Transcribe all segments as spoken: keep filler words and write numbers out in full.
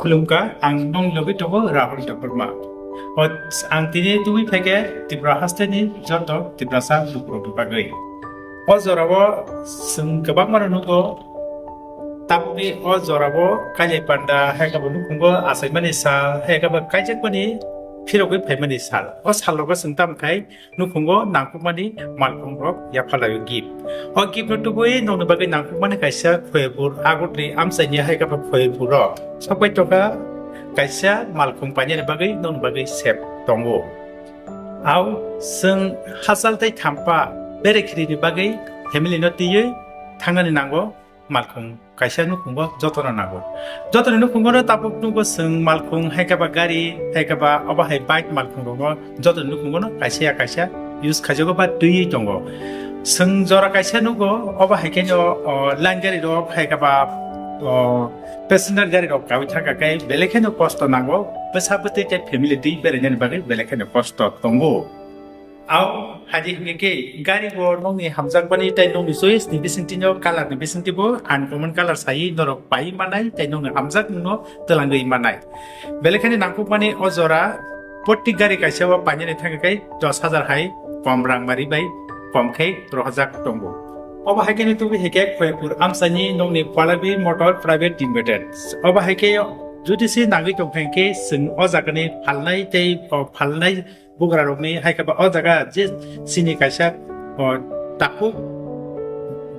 Khulumkha, ang nong logwi tongo Rahul Debbarma. O, ang tini tubui phaikhe Tripura hasteni joto Tiprasa lukurokni bagwi. O jorao chwng kwbangmano nugo, tabukni o jorao kailai panda, hai khe bo nukhungo achaimani sal, hai khe bo kaijakmani phirogwi phaimani sal. O salrogo chwng tamo khai nukhungo nangkukmani malkhungrok yapharlaio gift. O gift no tubui nongni bagwi nangkukmani kaisa Khoyerpur Agutri amchaini hai khe bo Khoyerpur o sokbai tongkha kaisa malkhung painani bagwi nongni bagwi sep tongo. Au chwng hachal tei thampa bere khirini bagwi family no twiwi thangnani nango. Malkhung kaisa nukhungo jotono nango. Jotoni nukhungono tabuk nugo chwng malkhung, hai khe ba gari, hai khe ba obo hai bike malkhungrokno jotoni nukhungono kaisa ya kaisa use khaijago ba twiwi tongo. Chwng jora kaisa nugo, obo hai khe no, o, line gari rok, hai khe ba, o, passenger gari rok kawi thangkha khe belai kheno kosto nango. Bwsa bwtwi tei family twi berainani bagwi belai kheno kosto tongo. Au, haji hingke ke, gari bo nongni hamjakmani tei nongni choice ni bisingtwi no, color ni bisingtwi bo uncommon color sai norok pai manai tei nongni hamjakmung no twlangwi manai. Belekhani nangkukmani o jora, potti gari kaisa o painani thangkhe kai dos hajar hai kom rang mari bai kom khai rohorjak tongo. Obo hai khe ni tubi hike Khoyerpur amsani nongni Pallavi Motor Private Limited. Obo hai khe jodi se nangwi tongkha hingke chwng o jagani phalnai tei o phalnai bugrarokni hai khe ba o jaga je chini kaisa, o, takhuk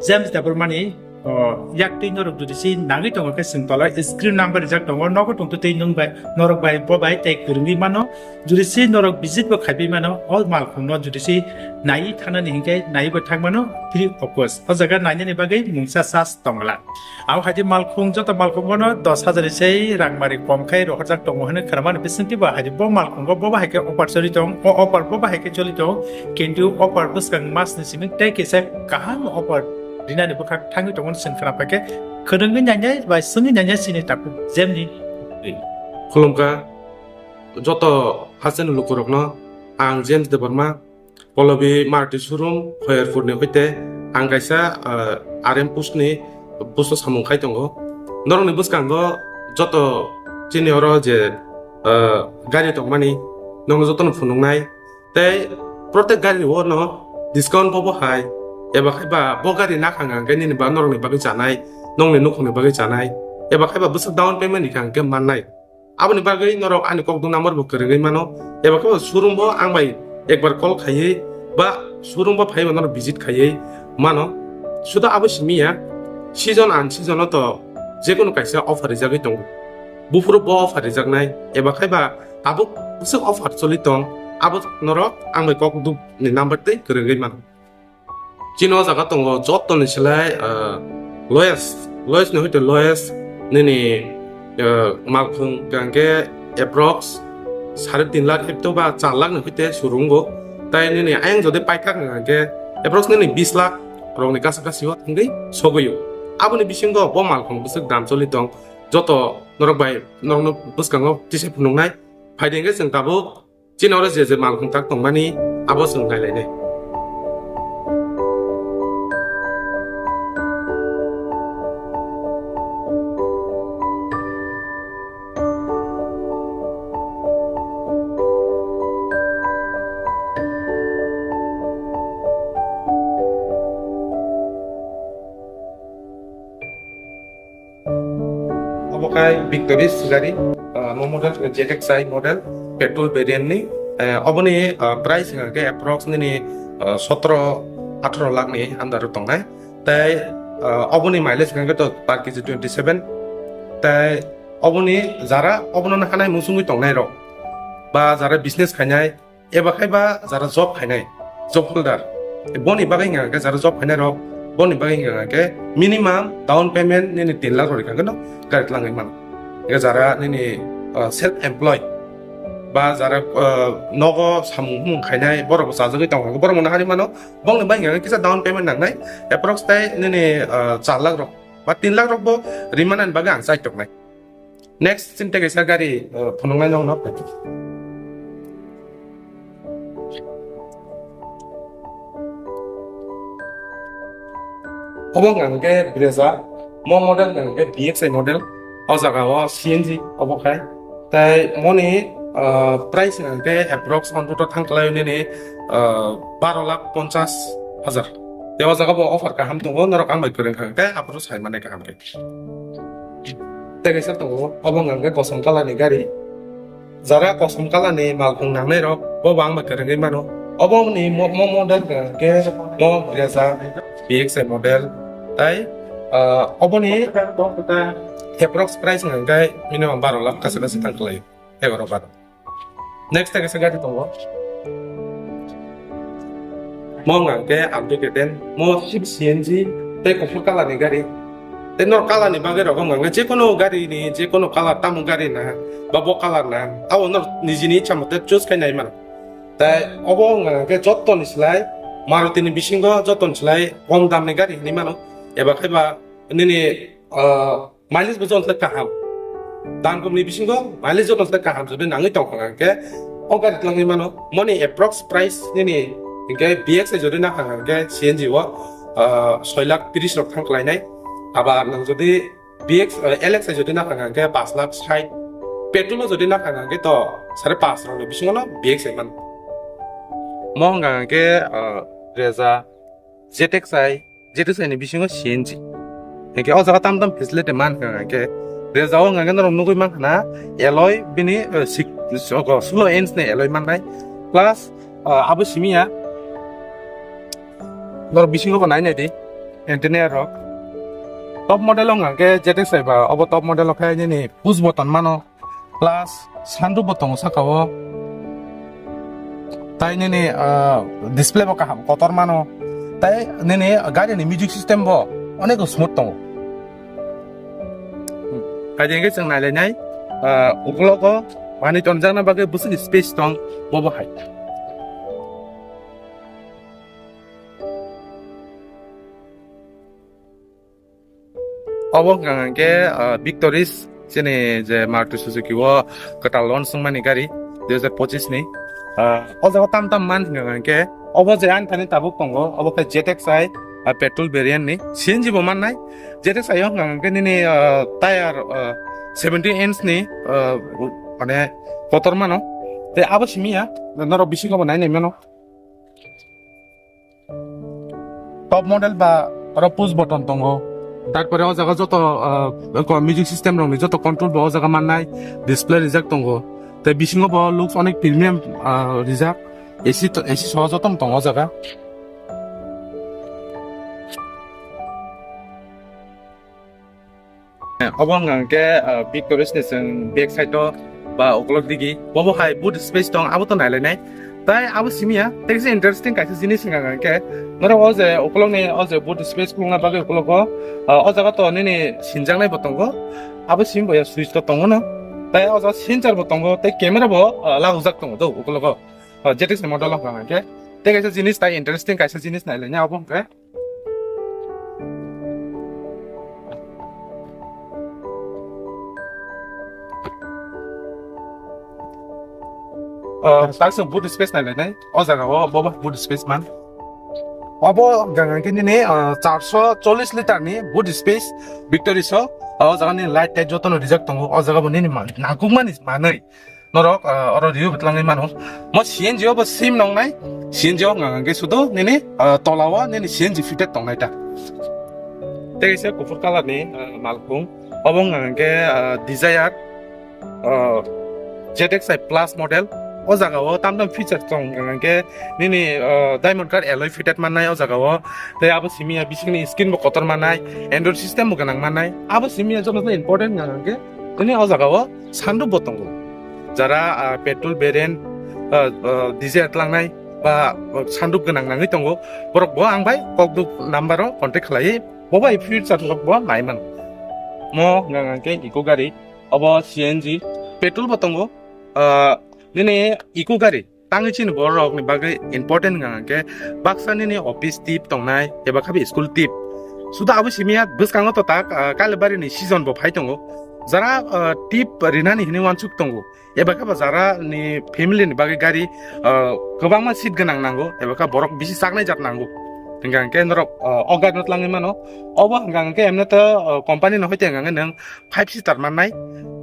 James Debbarmani, o, yaktwi norok jodi se nangwi tongo khe chwng tola screen number rijak tongo, nogo tongtwtwi nwng bai, norok bai bo bai tei kwrwngwi mano. Jodi se norok visit bo khaiwi mano, o malkhungno jodi se naiwi thangnani hinkhe naiwi bo thang mano free of cost. O jaga nainani bagwi mungsa charge tongla. Abo hai di malkhung, joto malkhung bono dos hajar ni sei rang mari kom khai rohorjak tongo hwnwi khwnamani bisingtwi bo hai di bo malkhungo bo bahai khe offer choli tong, o offer bo bahai khe choli tong, kintu offer bwskang mas ni simi tei kisa kaham offer rinani bwkha thangwi tongo hwnwi chwng khwna paikhe khwnwngwi nainai bai swngwi nainai chini takhuk James ni. Khulumkha joto hasteni lukurokno, ang James Debbarma. Polobi Maruti showroom Khoyerpurni hoite ang kaisa, ah, R M pushni pusto samung khai tongo. Norokni bwskango joto chini oro je, ah, gari tongmani nokno jotono phunuknai. Tei protek gari o no discount bo bo hai eba khai ba bo gari nakha hwnkhe nini ba norokni bagwi chanai, nongni nukhungni bagwi chanai, eba khai ba bwswk down payment rikha hwnkhe mannai. Aboni bagwi norok ani kokduk number bo kwrwngwi mano, eba khe bo showroom bo ang bai ekbar call khaiwi ba showroom bo phaiwi norok visit khaiwi mano. Sudo abo simi ya, season unseason o to jekunu kaisa offer rijagwi tongo. Buphuru bo offer rijaknai, eba khai ba tabuk bwswk offer choli tong, abo norok ang bai kokduk ni number tei kwrwngwi mano. Chini o jaga tongo jotoni slai, ah, lowest, lowest ni hoite lowest nini, ah, malkhung hwnkhe approx sare tin lakh hepto ba char lakh ni hoite surungo. Tai nini ayang jodi paikha hwnkhe approx nini bis lakh rokni kasa kasi o thangwi sogwi o. Aboni bisingo bo malkhung bwswk dam choli tong, joto norok bai norokno bwskango tisai phunuknai. Phaidi hwnkhe chwng tabuk Chini oro je je malkhung tak tongmani, abo chwng nailainai. Obo khai Victoris gari, ah, mo model Z X I model, petrol variant ni, eh, oboni, ah, price hwnkha khe approx nini, ah, sotro atharo lakh ni under o tongnai. Tai, ah, oboni mileage hwnkha khe to per K G twenty seven. Tai oboni jara obono hanai muchungwi tongnai rok ba jara business khainai, eba khai ba jara job khainai, job holder. Boni bagwi hwnka khe jara job khainai rok, boni bagwi hwnka khe minimum down payment nini tin lakh rok rikha khe no gari twlangwi mano. Hwnkhe jara nini, ah, self employed ba jara, ah, nogo samung humung khainai borok bo chajagwi tongkha khe borok no hari mano, bongni bagwi hwnka khe kisa down payment nangnai, approx tai nini, ah, char lakh rok ba tin lakh rok bo rimanani bagwi ang chai toknai. Next, chini tei kaisa gari, uh, phunuknai nokno. Obo hwnkha hwnkhe Brezza, mo model hwnkha hwnkhe B X I model, O jaga o C N G obo khai. Tai moni, ah, price hwnkhe approx on road o thang khlai nini, ah, baro lakh ponchas hajar. Te o jaga bo offer kaham tongo, norok ang bai kwrwng kha hwnkhe aphuru sai mani kaham khe. Tei kaisa tongo, obo hwnkhe kosom colour ni gari. Jara kosom colour ni malkhung nangnai rok, bo bo ang bai kwrwngwi mano. Obo ni mo, mo model hwnkhe mo Brezza B X I model. Tai, ah, obo ni approx price hwnkhe minimum baro lakh kaisa kaisa thang khlai. Egaroh baro. Next ta kaisa gari tongo. Mo hwnkha hwnkhe Abdu K ten, mo sip C N G tei kuphur colour ni gari. Tei nor colour ni bagwi rok wngkha hwnkhe jekono gari ni jekono colour, tamo gari na ba bo colour na, abo nor nijini ichha mote choose khai nai mano. Tei obo wngkha hwnkhe joto ni slai Maruti ni bisingo joto ni slai kom dam ni gari hinwi mano, eba khe ba nini, ah, mileage bo joto kaham. Dam kom ni bisingo mileage joto kaham jodi nangwi tongkha hwnkhe o gari twlangwi mano. Moni approx price nini hwnkhe B X I jodi nakha hwnkhe C N G o, ah, soi lakh tris rok thang khlainai. Aba nwng jodi B X, ah, L X I jodi nakha hwnkhe panch lakh sait. Petrol o jodi nakha hwnkhe to sare panch rok ni bisingo no B X I mano. Mo hwnkha hwnkhe, ah, Brezza, Z X I, Z X I ni bisingo C N G. Hingke o jaga tam tam facility man hwnkha hwnkhe Brezza o hwnkha hwnkhe norok nugwi mankha na alloy bini, eh, sik-, sogo, sulo inch ni alloy mannai. Plus, eh, abo simi ya. Norok bisingo bo nai nai di. Engineer rok. Top model o hwnkha hwnkhe Z X I ba obo top model o khe nini push button mano. Plus sunroof bo tongo saka o. Tai nini, ah, display bo kaham kotor mano. Tai nini gari ni music system bo onek smooth tongo. Hai hingke chwng nai lai nai, ah, ukulogo manwi tonjakna bagwi bwswk space tong bobo hai. Obo hwnkha hwnkhe, ah, Victoris, chini je Maruti Suzuki o kwtal launch wngmani gari dui hajar pochis ni. Ah, o jaga tam tam man hwnkha hwnkhe obo je ani thani tabuk tongo, obo khe Z X I, ah, petrol variant ni, C N G bo mannai. Z X I o hwnkha hwnkhe nini, ah, tire, ah, seventeen inch ni, ah, mane kotor mano. Tei abo simi ya, norok bisingo bo nai nai mano. Top model ba oro push button tongo. Tarpore o jaga joto, ah, ko music system rokni joto control bo o jaga mannai, display rijak tongo. Tei bisingo bo looks onek premium, ah, rijak. A C to, A C soho joto no tongo o jaga. Obo hwnkha hwnkhe, ah, Victoris ni chwng back side o ba ukolog digi, bobo hai boot space tong, abo to nailainai. Tai abo simi ya, tei kisa interesting kaisa jinis hwnkha hwnkhe, norok o je ukolog ni o je boot space khulukna bagwi ukologo, ah, o jaga to nini sinjaknai bo tongo, abo simi bo ya switch to tongo no, tai o jaga sensor bo tongo, tei camera bo, ah, lagujak tongo do ukologo, ah, Z X ni model o hwnkha hwnkhe. Tei kaisa jinis tai interesting kaisa jinis nailainai abo hwnkhe. Ah, tak se boot space nai nai, o jaga o bo boot space man. Obo gangan ke nini, ah, charso chollis liter ni boot space Victoris o, o jaga ni light tei joto no rijak tongo, o jaga bo nini man, nangkuk mani manwi. Norok, ah, oro review bo twlangwi mano. Mo C N G o bo sim nongnai. C N G o wngkha hwnkhe sudo nini, ah, tola o nini C N G fitted tongnai ta. Tei kaisa kuphur colour ni, ah, malkhung. Obo wngkha hwnkhe, ah, Dzire, ah, Z X I plus model. O jaga o tam tam feature tong hwnkha hwnkhe nini, ah, diamond cut alloy fitted mannai o jaga o. Tei abo simi ya bisingni screen bo kotor mannai, Android system bo gwnang mannai. Abo simi ya joto important wngkha hwnkhe nini o jaga o sunroof bo tongo. Jara, ah, petrol variant, ah, ah, Dzire tlangnai ba, ah, sunroof gwnang nangwi tongo. Borok bo ang bai kokduk number o contact khlaiwi bo bai future rok bo nai mano. Mo hwnkha hwnkhe Eeco gari, obo C N G, petrol bo tongo. Ah, nini Eeco gari tangwi chini borok rokni bagwi important wngkha hwnkhe baksa nini office tip tongnai eba khe school tip. Suda abo simi ya bwskango to tak, ah, Kalibari ni season bo phai tongo. Jara, ah, tip rinani hinwi wansuk tongo. Eba khe ba jara ni family ni bagwi gari, ah, kwbangma seat gwnang nango, eba khe borok bisi chaknai jak nango. Hingka hingke norok, ah, o gari no twlangwi mano. Obo hingka hingke emne to, ah, company no hoite hingka hingke nwng five seater mannai.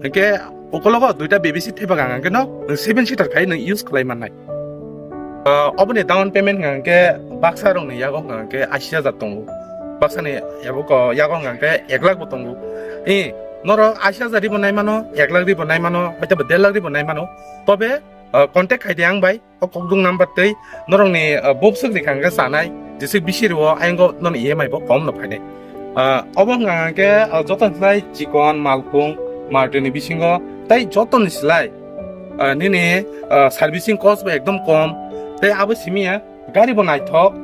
Hingke ukologo duita baby seat thepha hingka hingke no nwng seven seater khai nwng use khlai mannai. Ah, oboni down payment hingka hingke baksa rokni yago hingka hingke ashi hajar tongo. Baksani yago ko yago hingka hingke ek lakh bo tongo. I, norok ashi hajar ribo nai mano, ek lakh ribo nai mano, hoite bo der lakh ribo nai mano. Tobe, ah, contact khai di ang bai. O kokdung number tei norokni, ah, bobswk rikha hingke chanai, jeswk bisi rwo, ayang nono E M I bo kom no phainai. Ah, obo hwnka hingke, ah, joto ni slai chikon, malkhung, Maruti ni bisingo, tei joto ni slai, ah, nini, ah, servicing cost bo ekdom kom, tei abo simi ya, gari bo naithok,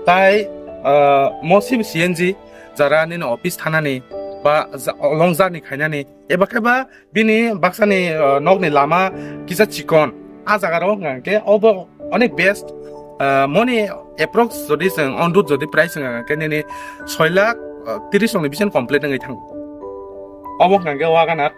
tei, ah, mostly C N G, jara nini office thanani, ba ja-, long journey khainani, eba khe ba bini baksani, ah, nokni lama kisa chikon. A jaga rok hwnka hingke obo onek best, ah, moni approx jodi chwng on road jodi price hwnka hingke nini soi lakh, ah, tris rokni bisingo complete wngwi thango. Obo hwnka hingke Wagon R.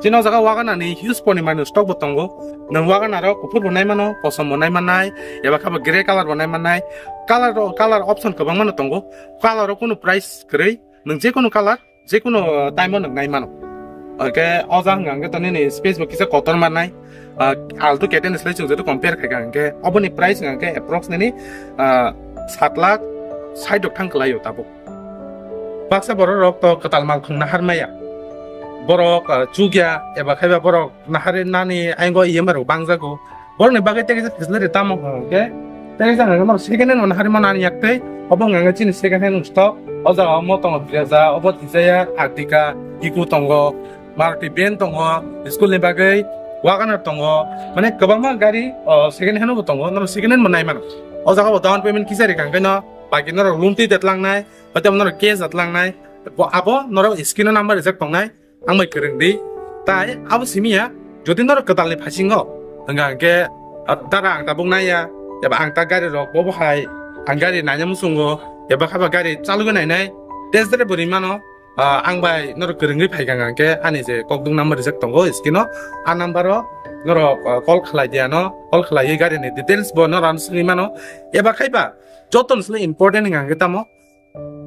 Chini o jaga Wagon R ni huge poriman ni stock bo tongo. Nwng Wagon R o kuphur bo nai mano, kosom bo nai mannai, eba khe bo grey colour bo nai mannai. Colour o, colour option kwbangma no tongo. Colour o kunu price kwrwi, nwng je kunu colour, je kunu, uh, time o nwng nai mano. Hingke o jaga hwnka hingke to nini space bo kisa kotor mannai. Uh, Alto K ten ni slai chwng jodi compare khaikha hingke oboni price hwnka hingke approx nini, uh, sat lakh sait rok thang kwlaio tabuk. Baksa borok rok to kwtal malkhung nahar maya. Borok, uh, chukya eba khaiba borok nahar nani aingo E M I rok bangjago. Borokni bagwi tei kaisa facility tamo hwnka hwnkhe, tei kaisa hwnka hwnkhe norok second hand bo naharwi mano ani yak tei, obo hwnka hwnkhe chini second hand stock. O jaga omo tongo Brezza, obo twijaya Ertiga, Kicks tongo, Maruti van tongo, school ni bagwi Wagon R tongo, mane kwbangma gari, o, second hand bo tongo, norok second hand bo nai mano. O jaga bo down payment kisa rikha hwnkhe no, baki norok loan twi de tlangnai, hoite bo norok cash de tlangnai, bo abo norok screen o number rijak tongnai. Ang bai kwrwng di. Tai abo simi ya, jodi norok kwtal ni phasingo, hwnka hwnkhe, ah, dara ang tabuk nai ya, eba ang ta gari rok bo bo hai, ang gari naina muchungo, eba khaba gari chalugwi nainai, test drive bo ri mano, ah, ang bai norok kwrwngwi phai kha hwnka hwnkhe ani je kokdung number rijak tongo screen o, a number o norok, ah, call khlai di ano, call khlaiwi gari ni details bo norok ano swngwi mano, eba khaiba joto ni sle important hwnka hwnkhe tamo,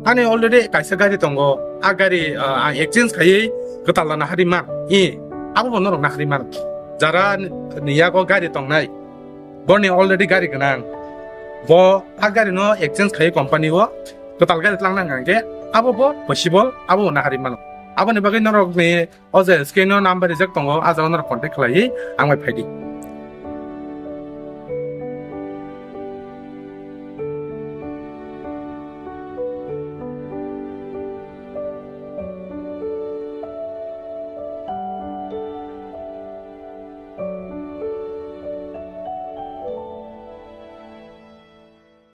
ani already kaisa gari tongo, a gari, ah, ang exchange khaiwi kwtal rok naharwi man. I, abo bo norok naharwi man. Jara ni yago gari tongnai, borni already gari gwnang, bo a gari no exchange khaiwi company o kwtal gari tlang nang hwnkhe abo bo possible, abo bo naharwi mano. Aboni bagwi norok ni o je screen o number rijak tongo, a jaga norok contact khlaiwi ang bai phai di.